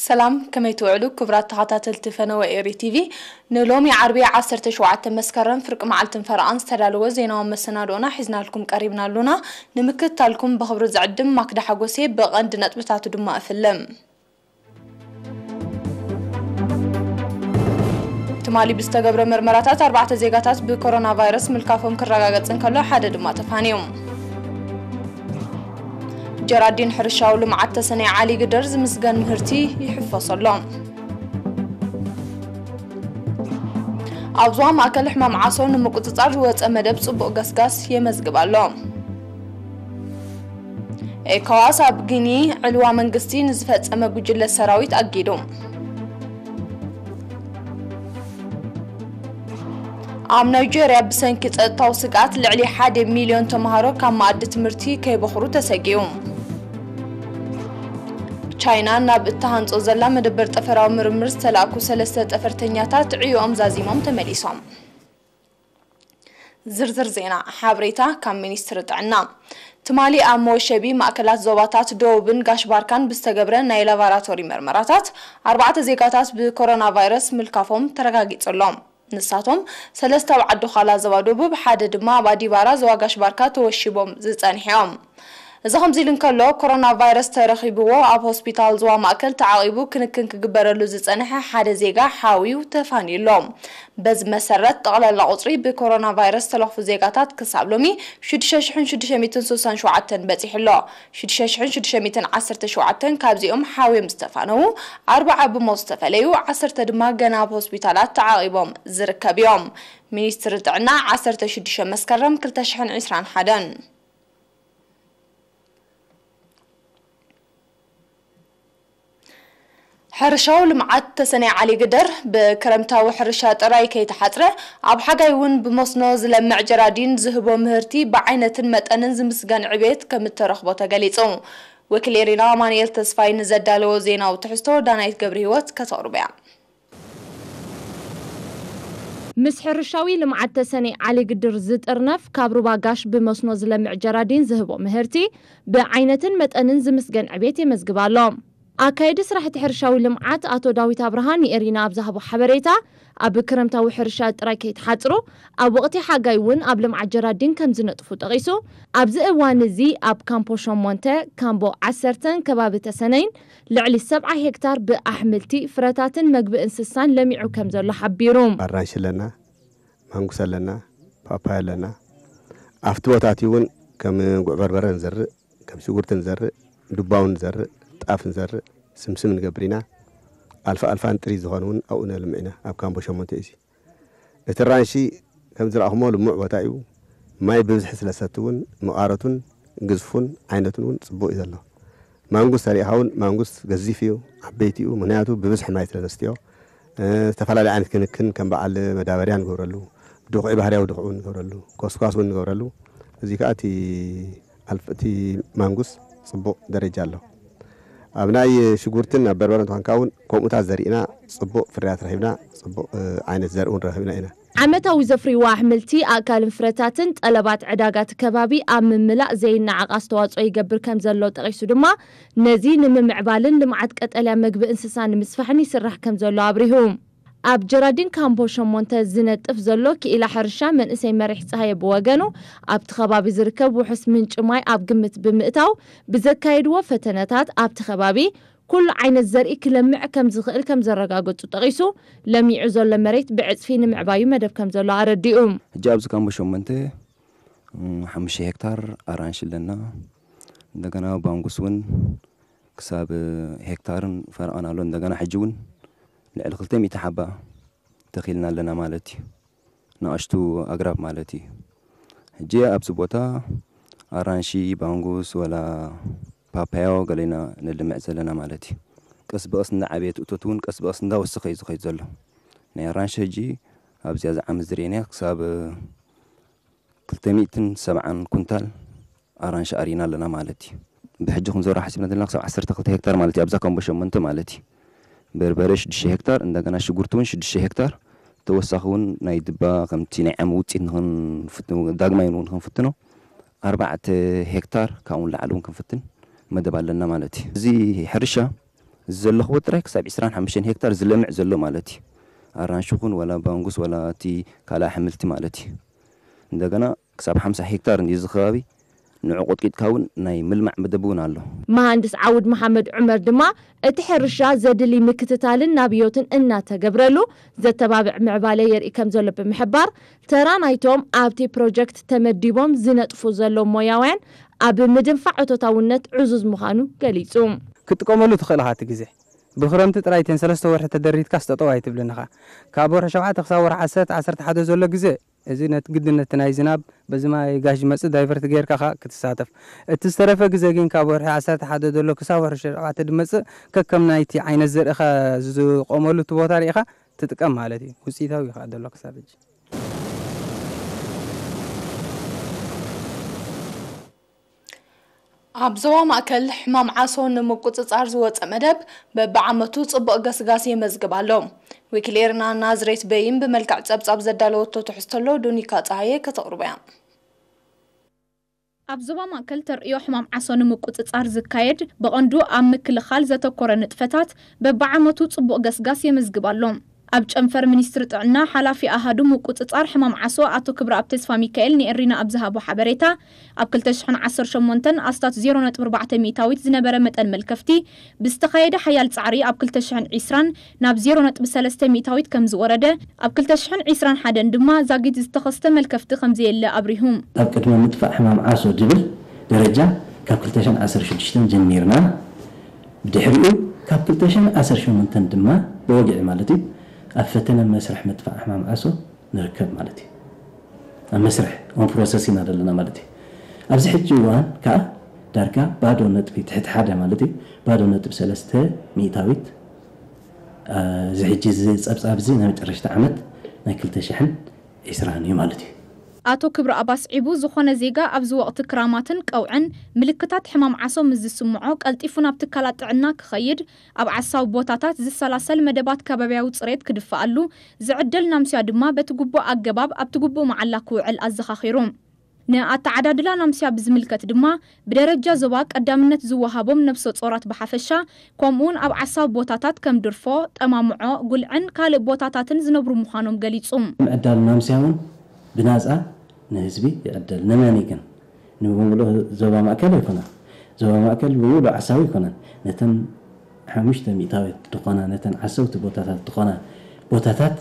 ሰላም፣ ከመይ ትውዕሉ ክቡራት ተኸታተልቲ ፈነወ ኤሪ ቲቪ? ንሎሚ ዓርቢ ዓሰርተ ሸውዓተ መስከረም ፍርቂ መዓልትን ፈረቓን ዝተዳለወ ዜናዊ መሰናድኦና ሒዝናልኩም ቀሪብና ኣሉና። ንምክትታልኩም ብኽብሪ ዝዕድም ማክዳ ሓጎሴ። ብቐንዲ ነጥብታቱ ድማ እፍልም። ትማሊ ብዝተገብረ መርመራታት ኣርባዕተ ዜጋታት ብኮሮና ቫይረስ ምልካፎም ክረጋገጽ እንከሎ፣ ሓደ ድማ ተፋንዮም። ጀራዲን ሕርሻዊ ልምዓት ተሰነይ ዓሊ ግደር ዝምስገን ምህርቲ ይሕፈሶ ኣሎ። ኣብ ዞባ ማእከል ሕማም ዓሶ ንምቁጽጻር ዝወጸ መደብ ጽቡቕ ገስጋስ የመዝግብ ኣሎ። ኤኮዋስ ኣብ ጊኒ ዕልዋ መንግስቲ ንዝፈጸመ ጉጅለ ሰራዊት ኣጊዱ። ኣብ ናይጄርያ ብሰንኪ ጸጥታዊ ስግኣት ልዕሊ ሓደ ሚልዮን ተምሃሮ ካብ መኣዲ ትምህርቲ ከይበኹሩ ተሰጊኡ። ቻይና ናብ እትሃንጾ ዘላ መደበር ጠፈራዊ ምርምር ዝተላእኩ ሰለስተ ጠፈርተኛታት ዕዮኦም ዛዚሞም ተመሊሶም። ዝርዝር ዜና ሓበሬታ ካብ ሚኒስትሪ ጥዕና። ትማሊ ኣብ መወሸቢ ማእከላት ዞባታት ደቡብን ጋሽ ባርካን ብዝተገብረ ናይ ላቫራቶሪ መርመራታት ኣርባዕተ ዜጋታት ብኮሮና ቫይረስ ምልካፎም ተረጋጊጹ ኣሎ። ንሳቶም ሰለስተ ኣብ ዓዲ ዃላ ዞባ ደቡብ፣ ሓደ ድማ ኣብ ኣዲባራ ዞባ ጋሽ ባርካ ተወሺቦም ዝጸንሑ እዮም። እዚ ከምዚ ኢሉ እንከሎ፣ ኮሮና ቫይረስ ተረኺብዎ ኣብ ሆስፒታል ዞባ ማእከል ተዓቒቡ ክንክን ክግበረሉ ዝጸንሐ ሓደ ዜጋ ሓውዩ ተፋንዩ ኣሎ። በዚ መሰረት፣ ጠቕላላ ቁጽሪ ብኮሮና ቫይረስ ዝተለኽፉ ዜጋታት ክሳብ ሎሚ ሽዱሽተ ሽሕን ሽዱሽተ ሚእትን ስሳን ሸውዓተን በጺሑ ኣሎ። ሽዱሽተ ሽሕን ሽዱሽተ ሚእትን ዓሰርተ ሸውዓተን ካብዚኦም ሓውዮም ዝተፋነዉ፣ ኣርባዓ ብሞት ዝተፈለዩ፣ ዓሰርተ ድማ ገና ኣብ ሆስፒታላት ተዓቒቦም ዝርከብ እዮም። ሚኒስትሪ ጥዕና፣ ዓሰርተ ሽዱሽተ መስከረም ክልተ ሽሕን ዕስራን ሓደን። ሕርሻዊ ልምዓት ተሰነይ ዓሊ ግደር ብክረምታዊ ሕርሻ ጥራይ ከይተሓጽረ፣ ኣብ ሓጋይ እውን ብመስኖ ዝለምዕ ጀራዲን ዝህቦ ምህርቲ ብዓይነትን መጠንን ዝምስገን ዕቤት ከም እተረኽቦ ተገሊጹ። ወኪል ኤሪና ኣማኑኤል ተስፋይ ንዘዳለዎ ዜናዊ ትሕዝቶ ዳናይት ገብረ ህይወት ከተቕርቦ እያ። ምስ ሕርሻዊ ልምዓት ተሰነይ ዓሊ ግድር ዝጥርነፍ፣ ካብ ሩባ ጋሽ ብመስኖ ዝለምዕ ጀራዲን ዝህቦ ምህርቲ ብዓይነትን መጠንን ዝምስገን ዕቤት የመዝግብ ኣሎ። ኣካየዲ ስራሕቲ ሕርሻዊ ልምዓት ኣቶ ዳዊት ኣብርሃ ንኤሪና ኣብ ዝሃቦ ሓበሬታ፣ ኣብ ክረምታዊ ሕርሻ ጥራይ ከይተሓጽሩ፣ ኣብ ወቕቲ ሓጋይ እውን ኣብ ልምዓት ጀራዲን ከም ዝነጥፉ ጠቒሱ፣ ኣብዚ እዋን እዚ ኣብ ካምፖ ሸሞንተ፣ ካምቦ ዓሰርተን ከባቢ ተሰነይን ልዕሊ ሰብዓ ሄክታር ብኣሕምልቲ፣ ፍረታትን መግቢ እንስሳን ለሚዑ ከም ዘሎ ሓቢሩ። ኣራንሺ ኣለና፣ ማንጉስ ኣለና፣ ፓፓያ ኣለና። ኣብቲ ቦታ እቲ እውን ከም ጉዕ በርበረ ንዘርእ፣ ከም ሽጉርቲ ንዘርእ፣ ዱባ እውን ንዘርእ፣ ጣፍ ንዘርእ፣ ስምስም ንገብር ኢና። ኣልፋ ኣልፋ ንጥሪት ዝኾኑ እውን ኣብኡ ነልምዕ ኢና፣ ኣብ ካምቦ ሸሞንተ እዚ። እቲ ኣራንሺ ከም ዝረኣኹሞ ልሙዕ ቦታ እዩ። ማይ ብብዝሒ ስለ ዝሰቲ እውን መቓረቱን ግዝፉን ዓይነቱን እውን ጽቡቕ እዩ ዘሎ። ማንጉስ ተሪእኻ እውን ማንጉስ ገዚፍ እዩ፣ ዓበይቲ እዩ። ምኽንያቱ ብብዝሒ ማይ ስለ ዘስትዮ፣ እ፣ ዝተፈላለዩ ዓይነት ክንክን ከም በዓል መዳበርያ ንገብረሉ፣ ድኹዒ ባህርያዊ ድኹዒ እውን ንገብረሉ፣ ኮስኳስ እውን ንገብረሉ። እዚ ከኣ እቲ ኣልፍ-፣ እቲ ማንጉስ ጽቡቕ ደረጃ ኣሎ። ኣብ ናይ ሽጉርትን ኣብ በርበረን እንተኾንካ እውን ከምኡታት ዘሪእና ጽቡቕ ፍርያት ረኺብና፣ ጽቡቕ፣ እ፣ ዓይነት ዘርኢ እውን ረኺብና ኢና። ዓመታዊ ዘፍርይዎ ኣሕምልቲ፣ ኣእካልን ፍረታትን ጠለባት ዕዳጋ እቲ ከባቢ ኣብ ምምላእ ዘይነዓቕ ኣስተዋጽኦ ይገብር ከም ዘሎ ጠቒሱ ድማ፣ ነዚ ንምምዕባልን ልምዓት ቀጠልያ መግቢ እንስሳ ንምስፋሕን ይስራሕ ከም ዘሎ ኣብሪሁ። ኣብ ጀራዲን ካምቦ ሸሞንተ ዝነጥፍ ዘሎ ክኢላ ሕርሻ መንእሰይ መሪሕ ጸሃየ ብወገኑ፣ ኣብቲ ከባቢ ዝርከብ ውሑስ ምንጪ ማይ ኣብ ግምት ብምእታው ብዘካየድዎ ፈተነታት፣ ኣብቲ ከባቢ ኩሉ ዓይነት ዘርኢ ክለምዕ ከም ዝኽእል ከም ዘረጋገጹ ጠቒሱ፣ ለሚዑ ዘሎ መሬት ብዕጽፊ ንምዕባዩ መደብ ከም ዘሎ ኣረዲኡ። ሕጂ ኣብዚ ካምቦ ሸሞንተ፣ እም፣ ሓሙሽተ ሄክታር ኣራንሺ ኣለና። እንደገና ባንጉስ እውን ክሳብ ሄክታርን ፈረቓን ኣሎ። እንደገና ሕጂ እውን ልዕሊ ክልተ ሚእቲ ሓባ ተኺልና ኣለና ማለት እዩ። ንኣሽቱ ኣግራብ ማለት እዩ። ሕጂ ኣብዚ ቦታ ኣራንሺ፣ ባንጉስ፣ ወላ ፓፓዮ ገለ ኢና ነልምዕ ዘለና ማለት እዩ። ቀስ ብቐስ እናዓበየ እቲ እቶት እውን ቀስ ብቐስ እንዳወሰኸ እዩ ዝኸይድ ዘሎ። ናይ ኣራንሺ ሕጂ ኣብዚኣ ዝዓመት ዝርኤናያ ክሳብ ክልተ ሚእትን ሰብዓን ኩንታል ኣራንሺ ኣሪና ኣለና ማለት እዩ። ብሕጂ ክንዘርኦ ሓሲብና ዘለና ክሳብ ዓሰርተ ክልተ ሄክታር ማለት እዩ፣ ኣብዛ ካምቦ ሸሞንተ ማለት እዩ። በርበረ ሽዱሽተ ሄክታር፣ እንደገና ሽጉርቲ እውን ሽዱሽተ ሄክታር፣ ተወሳኺ እውን ናይ ድባ ከምቲ ናይ ዓሚ ውፅኢት ንኽንፍትኖ፣ ዳግማይ እውን ክንፍትኖ፣ ኣርባዕተ ሄክታር ካብኡ ንላዕሊ እውን ክንፍትን መደብ ኣለና ማለት እዩ። እዚ ሕርሻ እዚ ዘለኽዎ ጥራይ ክሳብ ዕስራን ሓሙሽተን ሄክታር ዝለምዕ ዘሎ ማለት እዩ። ኣራንሺ ኹን ዋላ ባንጉስ ዋላ እቲ ካልእ ኣሕምልቲ ማለት እዩ። እንደገና ክሳብ ሓምሳ ሄክታር እንዲ እዚ ከባቢ ንዑ ቆጥቂጥካ እውን ናይ ምልማዕ መደብ እውን ኣሎ። መሃንድስ ዓውድ መሓመድ ዑመር ድማ እቲ ሕርሻ ዘድሊ ምክትታልን ናብዮትን እናተገብረሉ ዘተባብዕ ምዕባለ የርኢ ከም ዘሎ ብምሕባር፣ ተራ ናይቶም ኣብቲ ፕሮጀክት ተመዲቦም ዝነጥፉ ዘለዉ ሞያውያን ኣብ ምድንፋዕ እቶታውነት ዕዙዝ ምዃኑ ገሊጹ። ክትጥቀመሉ ትኽእል ኢኻ። እቲ ግዜ ብክረምቲ ጥራይ እተን ሰለስተ ወርሒ ተደሪትካ ስጠጠው ኣይትብልን ኢኻ። ካብ ወርሒ ሸውዓተ ክሳብ ወርሒ ዓሰርተ፣ ዓሰርተ ሓደ ዘሎ ግዜ፣ እዚ ነቲ ግድን ነቲ ናይ ዝናብ በዚ ማይ ጋሽ ዝመጽእ ዳይቨርት ጌርካ ኸኣ ክትሳተፍ። እቲ ዝተረፈ ግዜ ግን ካብ ወርሒ ዓሰርተ ሓደ ዘሎ ክሳብ ወርሒ ሸውዓተ ዝመጽእ ከከም ናይቲ ዓይነት ዘርእኻ ዝቆመሉ እቲ ቦታ ርኢኻ ትጥቀም ማለት እዩ። ውጽኢታዊ እዩ ኸኣ ዘሎ ክሳብ ሕጂ። ኣብ ዞባ ማእከል ሕማም ዓሶ ንምቁጽጻር ዝወጸ መደብ በብዓመቱ ጽቡቕ ገስጋስ የመዝግብ ኣሎ። ወኪል ኤርና ናዝሬት በይን ብመልክዕ ጸብጻብ ዘዳለወቶ ትሕዝቶ ኣሎ፣ ዶኒካ ጸሃየ ከተቕርቦ እያ። ኣብ ዞባ ማእከል ተርእዮ ሕማም ዓሶ ንምቁጽጻር ዝካየድ ብቐንዱ ኣብ ምክልኻል ዘተኮረ ንጥፈታት በብዓመቱ ጽቡቕ ገስጋስ የመዝግብ ኣሎ። ኣብ ጨንፈር ሚኒስትሪ ጥዕና ሓላፊ ኣሃዱ ምቁጽጻር ሕማም ዓሶ ኣቶ ክብረኣብ ተስፋሚካኤል ንኤሪና ኣብ ዝሃቦ ሓበሬታ፣ ኣብ ክልተ ሽሕን ዓሰርተ ሸሞንተን ኣስታት ዜሮ ነጥቢ ኣርባዕተ ሚእታዊት ዝነበረ መጠን መልከፍቲ ብዝተኻየደ ሓያል ጻዕሪ ኣብ ክልተ ሽሕን ዕስራን ናብ ዜሮ ነጥቢ ሰለስተ ሚእታዊት ከም ዝወረደ፣ ኣብ ክልተ ሽሕን ዕስራን ሓደን ድማ ዛጊት ዝተኸስተ መልከፍቲ ከም ዘየለ ኣብሪሁ። ኣብ ቅድመ ምጥፋእ ሕማም ዓሶ ዝብል ደረጃ ካብ ክልተ ሽሕን ዓሰርተ ሽዱሽተን ጀሚርና፣ ብድሕሪኡ ካብ ክልተ ሽሕን ዓሰርተ ሸሞንተን ድማ ብወግዒ ማለት እዩ ኣብ ፈተነ መስርሕ ምጥፋእ ሕማም ዓሶ ንርከብ ማለት እዩ። ኣብ መስርሕ ኦን ፕሮሰስ ኢና ዘለና ማለት እዩ። ኣብዚ ሕጂ እዋን ከዓ ዳርጋ ባዶ ነጥቢ ትሕቲ ሓደ ማለት እዩ ባዶ ነጥቢ ሰለስተ ሚእታዊት እዚ ሕጂ እዚ ጸብጻብ እዚ ናይ መጨረሽታ ዓመት ናይ ክልተ ሽሕን ዕስራን እዩ ማለት እዩ። ኣቶ ክብረኣብ ኣስዒቡ፣ ዝኾነ ዜጋ ኣብዚ ወቕቲ ክራማትን ቀውዕን ምልክታት ሕማም ዓሶ ምስ ዝስምዖ ቀልጢፉ ናብ ትካላት ጥዕና ክኸይድ፣ ኣብ ዓሳዊ ቦታታት ዝሰላሰል መደባት ከባብያዊ ጽሬት ክድፈኣሉ፣ ዝዕደል ናምስያ ድማ በቲ ግቡእ ኣገባብ ኣብቲ ግቡእ መዓላ ክውዕል ኣዘኻኺሩ። ንኣተዓዳድላ ናምስያ ብዝምልከት ድማ ብደረጃ ዞባ ቀዳምነት ዝወሃቦም ነብሰ ጾራት ብሓፈሻ፣ ከምኡውን ኣብ ዓሳዊ ቦታታት ከም ድርፎ፣ ጠማምዖ፣ ጉልዕን ካልእ ቦታታትን ዝነብሩ ምዃኖም ገሊጹ። ምዕዳል ናምስያ እውን ብናጻ ንህዝቢ ይዕደል። ንመን ግን? ንብምሉእ ዞባ ማእከል ኣይኮነን። ዞባ ማእከል ብምሉእ ዓሳዊ ኣይኮነን። ነተን ሓሙሽተ ሚእታዊት ዝኾና ነተን ዓሰውቲ ቦታታት ዝኾና ቦታታት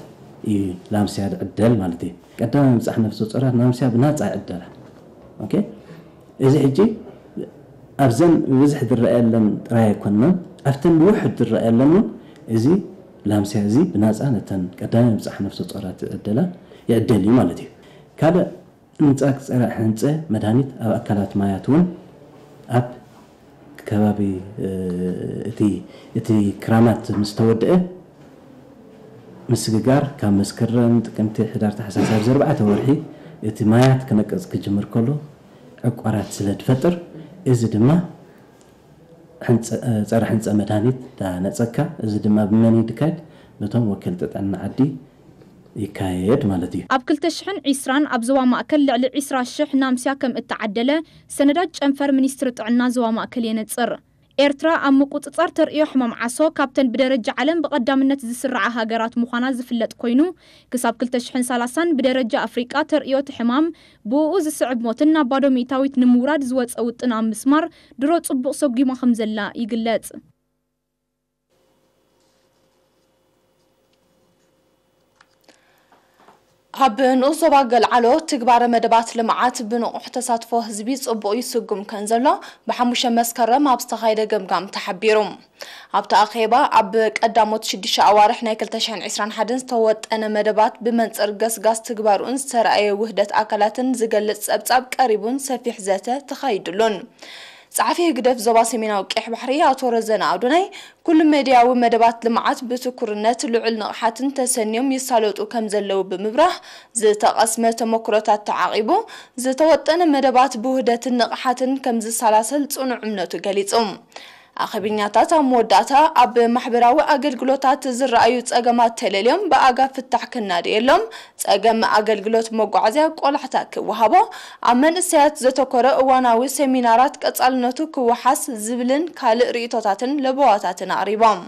እዩ ላምስያ ዝዕደል ማለት እዩ። ቀዳማይ ምብጻሕ ነፍሰ ጾራት ናምስያ ብናጻ ይዕደላ። ኦኬ፣ እዚ ሕጂ ኣብዘን ብብዝሒ ዝረኣየለን ጥራይ ኣይኮነን፣ ኣብተን ብውሑድ ዝረኣየለን እውን እዚ ላምስያ እዚ ብናጻ ነተን ቀዳማይ ምብጻሕ ነፍሰ ጾራት ዝዕደላ ይዕደል እዩ ማለት እዩ። ካልእ ንጻግ ጸረ ሕንጸ መድሃኒት ኣብ ኣካላት ማያት እውን ኣብ ከባቢ እቲ እቲ ክራማት ምስ ተወደአ ምስግጋር ካብ መስከረም፣ ጥቅምቲ፣ ሕዳር፣ ታሕሳስ ኣብዚ ኣርባዕተ ወርሒ እቲ ማያት ክነቅጽ ክጅምር ከሎ ዕቋራት ስለ ዝፈጥር እዚ ድማ ሕንጸ- ጸረ ሕንጸ መድሃኒት ዳነጸካ እዚ ድማ ብመን እዩ ድካየድ? በቶም ወከልቲ ጥዕና ዓዲ ይካየድ ማለት እዩ። ኣብ ክልተ ሽሕን ዕስራን ኣብ ዞባ ማእከል ልዕሊ ዕስራ ሽሕ ናምስያ ከም እተዓደለ ሰነዳት ጨንፈር ሚኒስትሪ ጥዕና ዞባ ማእከል የነጽር። ኤርትራ ኣብ ምቁጽጻር ተርእዮ ሕማም ዓሶ ካብተን ብደረጃ ዓለም ብቐዳምነት ዝስርዓ ሃገራት ምዃና ዝፍለጥ ኮይኑ፣ ክሳብ ክልተ ሽሕን ሰላሳን ብደረጃ ኣፍሪቃ ተርእዮ እቲ ሕማም ብእኡ ዝስዕብ ሞትን ናብ ባዶ ሚእታዊት ንምውራድ ዝወጸ ውጥን ኣብ ምስማር ድሮ ጽቡቕ ሰጒማ ከም ዘላ ይግለጽ። ኣብ ንኡስ ዞባ ገልዓሎ ትግባረ መደባት ልምዓት ብንቑሕ ተሳትፎ ህዝቢ ጽቡቕ ይስጉም ከምዘሎ ብሓሙሽተ መስከረም ኣብ ዝተኻየደ ገምጋም ተሓቢሩ። ኣብቲ ኣኼባ ኣብ ቀዳሞት ሽዱሽተ ኣዋርሕ ናይ ክልተ ሽሕን ዕስራን ሓደን ዝተወጠነ መደባት ብመንጽር ገስጋስ ትግባርኡን ዝተራእየ ውህደት ኣካላትን ዝገልጽ ጸብጻብ ቀሪቡን ሰፊሕ ዘተ ተኻይድሉን። ጸሓፊ ህግደፍ ዞባ ሰሜናዊ ቀይሕ ባሕሪ ኣቶ ረዘነ ኣዶናይ፣ ኩሉ መድያዊ መደባት ልምዓት ብትኩርነት ልዑል ንቕሓትን ተሰንዮም ይሳለጡ ከም ዘለዉ ብምብራህ፣ ዝተቐስመ ተመኩሮታት ተዓቒቡ ዝተወጠነ መደባት ብውህደትን ንቕሓትን ከም ዝሰላሰል ጽኑዕ እምነቱ ገሊጹ። ኣኼበኛታት ኣብ መወዳእታ ኣብ ማሕበራዊ ኣገልግሎታት ዝረኣዩ ጸገማት ተለልዮም ብኣጋ ፍታሕ ክናደየሎም፣ ጸገም ኣገልግሎት መጓዓዝያ ቆላሕታ ክወሃቦ፣ ኣብ መንእሰያት ዘተኮረ እዋናዊ ሰሚናራት ቀጻልነቱ ክወሓስ ዝብልን ካልእ ርእይቶታትን ለበዋታትን ኣቕሪቦም።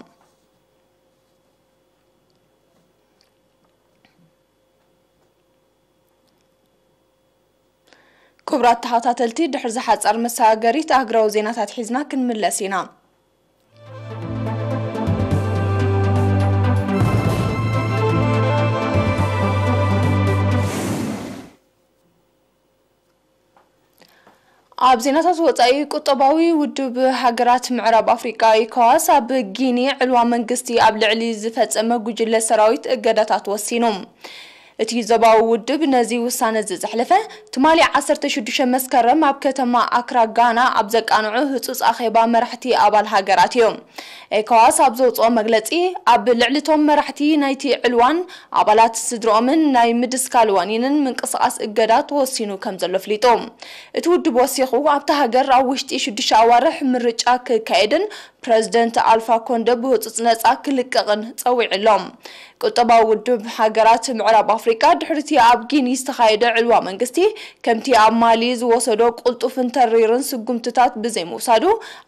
ክቡራት ተኸታተልቲ፣ ድሕሪ ዝሓጸር መሰጋገሪት ኣህጉራዊ ዜናታት ሒዝና ክንምለስ ኢና። ኣብ ዜናታት ወጻኢ፣ ቁጠባዊ ውድብ ሃገራት ምዕራብ ኣፍሪቃ፣ ኢኮዋስ፣ ኣብ ጊኒ ዕልዋ መንግስቲ ኣብ ልዕሊ ዝፈጸመ ጉጅለ ሰራዊት እገዳታት ወሲኑ። እቲ ዞባዊ ውድብ ነዚ ውሳነ እዚ ዘሕለፈ፣ ትማሊ ዓሰርተ ሽዱሽተ መስከረም ኣብ ከተማ ኣክራ ጋና ኣብ ዘቃንዑ ህጹጽ ኣኼባ መራሕቲ ኣባል ሃገራት እዩ። ኤኮዋስ ኣብ ዘውጽኦ መግለጺ፣ ኣብ ልዕሊ እቶም መራሕቲ ናይቲ ዕልዋን ኣባላት ስድርኦምን ናይ ምድስካል ዋኒንን ምንቅስቓስ እገዳ ተወሲኑ ከም ዘሎ ኣፍሊጡ። እቲ ውድብ ወሲኹ፣ ኣብታ ሃገር ኣብ ውሽጢ ሽዱሽተ ኣዋርሕ ምርጫ ክካየድን ፕረዚደንት ኣልፋ ኮንደ ብህጹጽ ነጻ ክልቀቕን ጸዊዑ ኣሎ። ቁጠባዊ ውድብ ሃገራት ምዕራብ ኣፍሪቃ፣ ድሕሪቲ ኣብ ጊኒ ዝተኻየደ ዕልዋ መንግስቲ፣ ከምቲ ኣብ ማሊ ዝወሰዶ ቅልጡፍን ተሪርን ስጉምትታት ብዘይምውሳዱ፣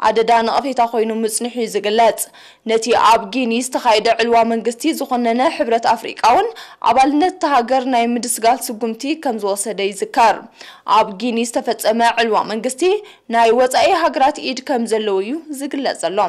ኣደዳ ነቐፌታ ኮይኑ ምጽንሑ እዩ ዝግለጽ። ነቲ ኣብ ጊኒ ዝተኻየደ ዕልዋ መንግስቲ ዝኾነነ ሕብረት ኣፍሪቃ እውን፣ ኣባልነት እታ ሃገር ናይ ምድስጋል ስጉምቲ ከም ዝወሰደ ይዝከር። ኣብ ጊኒ ዝተፈጸመ ዕልዋ መንግስቲ፣ ናይ ወጻኢ ሃገራት ኢድ ከም ዘለዎ እዩ ዝግለጽ ዘሎ።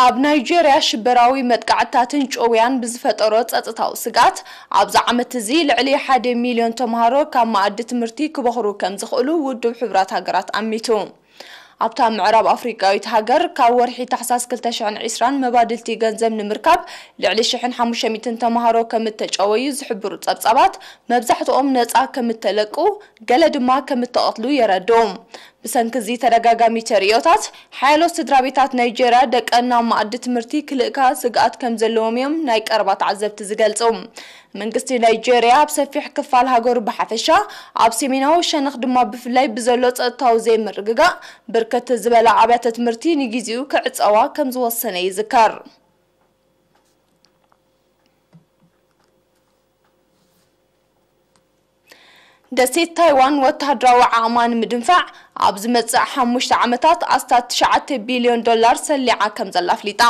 ኣብ ናይጄርያ ሽበራዊ መጥቃዕትታትን ጭውያን ብዝፈጠሮ ጸጥታዊ ስግኣት፣ ኣብዚ ዓመት እዚ ልዕሊ ሓደ ሚልዮን ተምሃሮ ካብ መኣዲ ትምህርቲ ክበኽሩ ከም ዝኽእሉ ውድብ ሕቡራት ሃገራት ኣሚቱ። ኣብታ ምዕራብ ኣፍሪቃዊት ሃገር፣ ካብ ወርሒ ታሕሳስ ክልተ ሽሕን ዕስራን መባድልቲ ገንዘብ ንምርካብ ልዕሊ ሽሕን ሓሙሽተ ሚእትን ተምሃሮ ከም እተጨወዩ ዝሕብሩ ጸብጻባት፣ መብዛሕትኦም ነጻ ከም እተለቁ፣ ገለ ድማ ከም እተቐትሉ የረድኡ። ብሰንኪ እዚ ተደጋጋሚ ተርእዮታት፣ ሓያሎ ስድራቤታት ናይጄርያ ደቀን ናብ መኣዲ ትምህርቲ ክልእካ ስግኣት ከም ዘለዎም እዮም ናይ ቀረባ ተዓዘብቲ ዝገልጹ። መንግስቲ ናይጄርያ ኣብ ሰፊሕ ክፋል ሃገሩ ብሓፈሻ፣ ኣብ ሰሜናዊ ሸነኽ ድማ ብፍላይ ብዘሎ ጸጥታዊ ዘይምርግጋእ፣ ብርክት ዝበላ ኣብያተ ትምህርቲ ንግዜኡ ክዕጸዋ ከም ዝወሰነ ይዝከር። ደሴት ታይዋን ወተሃደራዊ ዓቕማ ንምድንፋዕ ኣብ ዝመጽእ ሓሙሽተ ዓመታት ኣስታት ትሽዓተ ቢልዮን ዶላር ሰሊዓ ከም ዘላ ኣፍሊጣ።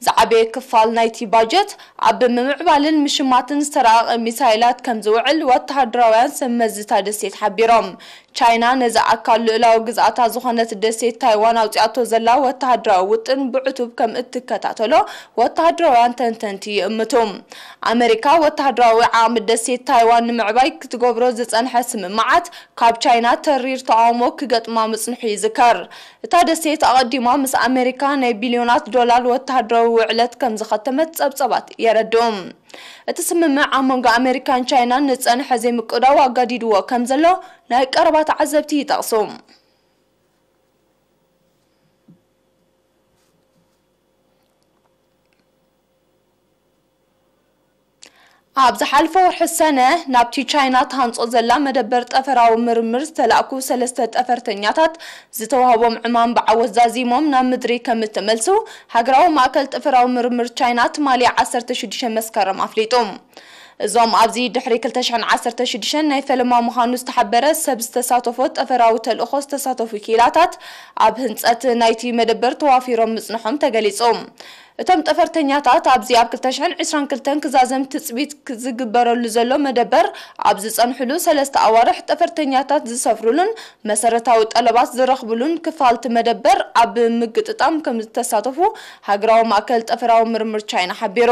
ዝዓበየ ክፋል ናይቲ ባጀት ኣብ ምምዕባልን ምሽማትን ዝተራቐቐ ሚሳይላት ከም ዝውዕል ወተሃደራውያን ሰብ መዚ እታ ደሴት ሓቢሮም። ቻይና ነዚ ኣካል ልኡላዊ ግዝኣታ ዝኾነት ደሴት ታይዋን ኣውጺኣቶ ዘላ ወተሃደራዊ ውጥን ብዕቱብ ከም እትከታተሎ ወተሃደራውያን ተንተንቲ ይእምቱ። ኣመሪካ ወተሃደራዊ ዓቕሚ ደሴት ታይዋን ንምዕባይ ክትገብሮ ዝጸንሐ ስምምዓት ካብ ቻይና ተሪር ተቓውሞ ክገጥማ ምጽንሑ ይዝከር። እታ ደሴት ኣቐዲማ ምስ ኣመሪካ ናይ ቢልዮናት ዶላር ወተሃደራዊ ውዕለት ከም ዝኸተመት ጸብጸባት የረድኡ። እቲ ስምምዕ ኣብ መንጎ ኣመሪካን ቻይናን ንጸንሐ ዘይምቅዳው ኣጋዲድዎ ከም ዘሎ ናይ ቀረባ ተዓዘብቲ ይጠቕሱ። ኣብ ዝሓለፈ ወርሒ ሰነ፣ ናብቲ ቻይና ትሃንጾ ዘላ መደበር ጠፈራዊ ምርምር ዝተላእኩ ሰለስተ ጠፈርተኛታት፣ ዝተዋህቦም ዕማም ብዓወት ዛዚሞም ናብ ምድሪ ከም እተመልሱ፣ ሃገራዊ ማእከል ጠፈራዊ ምርምር ቻይና ትማሊ ዓሰርተ ሽዱሽተ መስከረም ኣፍሊጡ። እዞም ኣብዚ ድሕሪ ክልተ ሽሕን ዓሰርተ ሽዱሽተን ናይ ፈለማ ምዃኑ ዝተሓበረ ሰብ ዝተሳተፎ ጠፈራዊ ተልእኾ ዝተሳተፉ ክኢላታት፣ ኣብ ህንጸት ናይቲ መደበር ተዋፊሮም ምጽንሖም ተገሊጹ። እቶም ጠፈርተኛታት ኣብዚ ኣብ ክልተ ሽሕን ዕስራን ክልተን ክዛዘም ትጽቢት ክ-፣ ዝግበረሉ ዘሎ መደበር፣ ኣብ ዝጸንሕሉ ሰለስተ ኣዋርሕ ጠፈርተኛታት ዝሰፍሩሉን መሰረታዊ ጠለባት ዝረኽብሉን ክፋልቲ መደበር ኣብ ምግጥጣም ከም ዝተሳተፉ ሃገራዊ ማእከል ጠፈራዊ ምርምር ቻይና ሓቢሩ።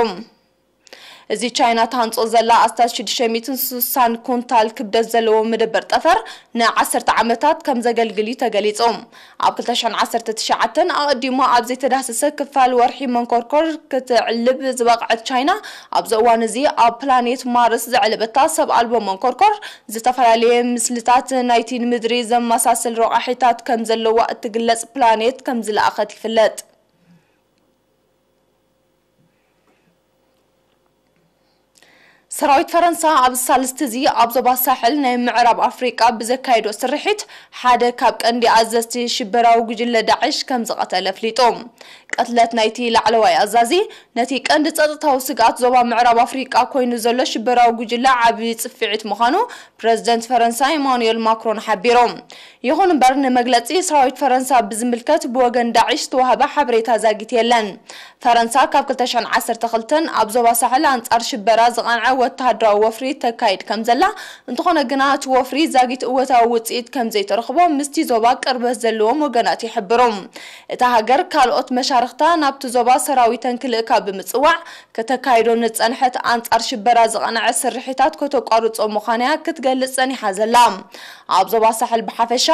እዚ ቻይና ትሃንጾ ዘላ ኣስታት ሽዱሽተ ሚእትን ስሳን ኩንታል ክብደት ዘለዎ መደበር ጠፈር ንዓሰርተ ዓመታት ከም ዘገልግል እዩ ተገሊጹ። ኣብ ክልተ ሽሕን ዓሰርተ ትሽዓተን ኣቐዲሙ ኣብ ዘይተዳህሰሰ ክፋል ወርሒ መንኮርኮር ክትዕልብ ዝበቕዐት ቻይና፣ ኣብዚ እዋን እዚ ኣብ ፕላኔት ማርስ ዘዕለበታ ሰብ ኣልቦ መንኮርኮር ዝተፈላለየ ምስልታት ናይቲ ንምድሪ ዘመሳስል ረቋሒታት ከም ዘለዋ እትግለጽ ፕላኔት ከም ዝለኣኸት ይፍለጥ። ሰራዊት ፈረንሳ ኣብ ሳልስቲ እዚ ኣብ ዞባ ሳሕል ናይ ምዕራብ ኣፍሪቃ ብዘካየዶ ስርሒት ሓደ ካብ ቀንዲ ኣዘዝቲ ሽበራዊ ጉጅለ ዳዕሽ ከም ዝቐተለ ኣፍሊጡ። ቅትለት ናይቲ ላዕለዋይ ኣዛዚ ነቲ ቀንዲ ጸጥታዊ ስግኣት ዞባ ምዕራብ ኣፍሪቃ ኮይኑ ዘሎ ሽበራዊ ጉጅለ ዓቢ ጽፍዒት ምዃኑ ፕረዚደንት ፈረንሳ ኢማኑኤል ማክሮን ሓቢሮም። ይኹን እምበር፣ ንመግለጺ ሰራዊት ፈረንሳ ብዝምልከት ብወገን ዳዕሽ ዝተዋህበ ሓበሬታ ዛጊት የለን። ፈረንሳ ካብ ክልተ ሽሕን ዓሰርተ ክልተን ኣብ ዞባ ሳሕል ኣንጻር ሽበራ ዝቐንዐ ወተሃደራዊ ወፍሪ ተካይድ ከም ዘላ፣ እንተኾነ ግና እቲ ወፍሪ ዛጊት እወታዊ ውጽኢት ከም ዘይተረኽቦ ምስቲ ዞባ ቅርበት ዘለዎም ወገናት ይሕብሩ። እታ ሃገር ካልኦት መሻርኽታ ናብቲ ዞባ ሰራዊተን ክልእካ ብምጽዋዕ፣ ከተካይዶ ንጸንሐት ኣንጻር ሽበራ ዝቐንዐ ስርሒታት ከተቋርጾ ምዃና ክትገልጽ ጸኒሓ ዘላ። ኣብ ዞባ ሳሕል ብሓፈሻ፣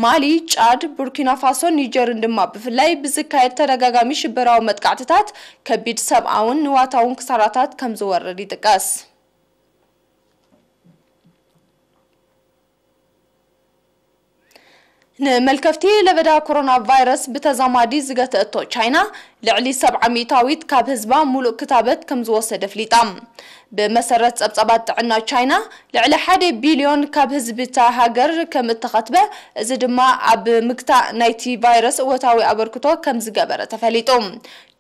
ማሊ፣ ጫድ፣ ቡርኪና ፋሶን ኒጀርን ድማ ብፍላይ ብዝካየድ ተደጋጋሚ ሽበራዊ መጥቃዕትታት ከቢድ ሰብኣውን ንዋታውን ክሳራታት ከም ዝወርድ ይጥቀስ። ንመልከፍቲ ለበዳ ኮሮና ቫይረስ ብተዛማዲ ዝገተእቶ ቻይና፣ ልዕሊ ሰብዓ ሚእታዊት ካብ ህዝባ ሙሉእ ክታበት ከም ዝወሰደ ኣፍሊጣ። ብመሰረት ጸብጻባት ጥዕና ቻይና፣ ልዕሊ ሓደ ቢልዮን ካብ ህዝቢ እታ ሃገር ከም እተኸትበ፣ እዚ ድማ ኣብ ምግታእ ናይቲ ቫይረስ እወታዊ ኣበርክቶ ከም ዝገበረ ተፈሊጡ።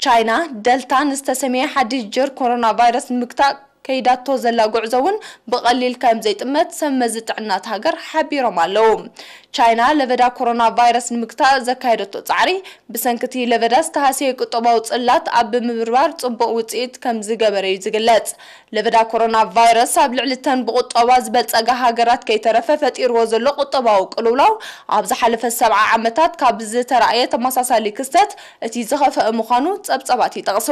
ቻይና፣ ደልታ ንዝተሰምየ ሓድሽ ጀር ኮሮና ቫይረስ ንምግታእ ከይዳቶ ዘላ ጉዕዞ እውን ብቐሊል ከም ዘይጥመት ሰብ መዚ ጥዕና እታ ሃገር ሓቢሮም ኣለዉ። ቻይና ለበዳ ኮሮና ቫይረስ ንምግታእ ዘካየደቶ ጻዕሪ፣ ብሰንኪ እቲ ለበዳ ዝተሃስየ ቁጠባዊ ጽላት ኣብ ምብርባር ጽቡቕ ውጽኢት ከም ዝገበረ እዩ ዝግለጽ። ለበዳ ኮሮና ቫይረስ ኣብ ልዕሊ እተን ብቁጠባ ዝበልጸጋ ሃገራት ከይተረፈ ፈጢርዎ ዘሎ ቁጠባዊ ቅልውላው፣ ኣብ ዝሓለፈ ሰብዓ ዓመታት ካብ ዝተራእየ ተመሳሳሊ ክስተት እቲ ዝኸፍአ ምዃኑ ጸብጻባት ይጠቕሱ።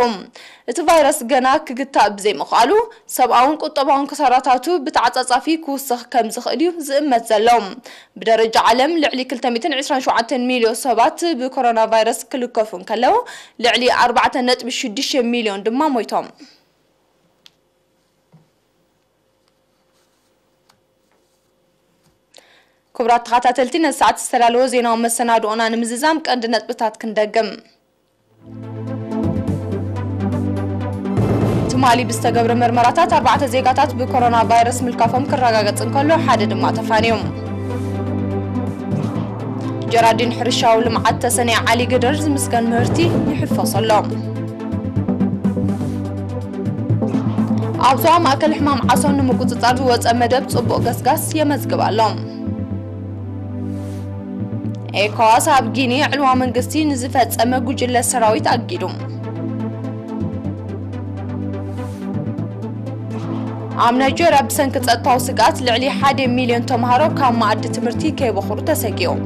እቲ ቫይረስ ገና ክግታእ ብዘይምኽኣሉ፣ ሰብኣውን ቁጠባውን ክሳራታቱ ብተዓጻጻፊ ክውስኽ ከም ዝኽእል እዩ ዝእመት ዘሎ። ብደረጃ ዓለም ልዕሊ ክልተ ሚእትን ዕስራን ሸውዓተን ሚልዮን ሰባት ብኮሮና ቫይረስ ክልከፉ እንከለዉ፣ ልዕሊ ኣርባዕተ ነጥቢ ሽዱሽተ ሚልዮን ድማ ሞይቶም። ክቡራት ተኸታተልቲ፣ ነዚ ሰዓት ዝተዳለወ ዜናዊ መሰናድኦና ንምዝዛም ቀንዲ ነጥብታት ክንደግም። ትማሊ ብዝተገብረ መርመራታት ኣርባዕተ ዜጋታት ብኮሮና ቫይረስ ምልካፎም ክረጋገጽ እንከሎ፣ ሓደ ድማ ተፋንዮም። ጀራዲን ሕርሻዊ ልምዓት ተሰነይ ዓሊ ግደር ዝምስገን ምህርቲ ይሕፈሶ ኣሎ። ኣብ ዞባ ማእከል ሕማም ዓሶ ንምቁጽጻር ዝወጸ መደብ ጽቡቕ ገስጋስ የመዝግብ ኣሎ። ኤኮዋስ ኣብ ጊኒ ዕልዋ መንግስቲ ንዝፈጸመ ጉጅለ ሰራዊት ኣጊዱ። ኣብ ናይጀርያ ብሰንኪ ጸጥታዊ ስግኣት ልዕሊ ሓደ ሚልዮን ተምሃሮ ካብ መኣዲ ትምህርቲ ከይበኹሩ ተሰጊኦም።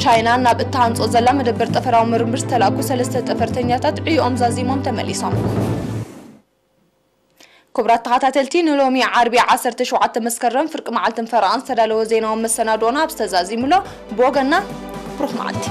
ቻይና ናብ እትሃንጾ ዘላ መደበር ጠፈራዊ ምርምር ዝተላእኩ ሰለስተ ጠፈርተኛታት ዕዮኦም ዛዚሞም ተመሊሶም። ክቡራት ተኸታተልቲ፣ ንሎሚ ዓርቢ ዓሰርተ ሸውዓተ መስከረም ፍርቂ መዓልትን ፈረቓን ዝተዳለወ ዜናዊ መሰናድኦና ኣብ ዝተዛዚሙሎ ብወገንና ብሩኽ መዓልቲ።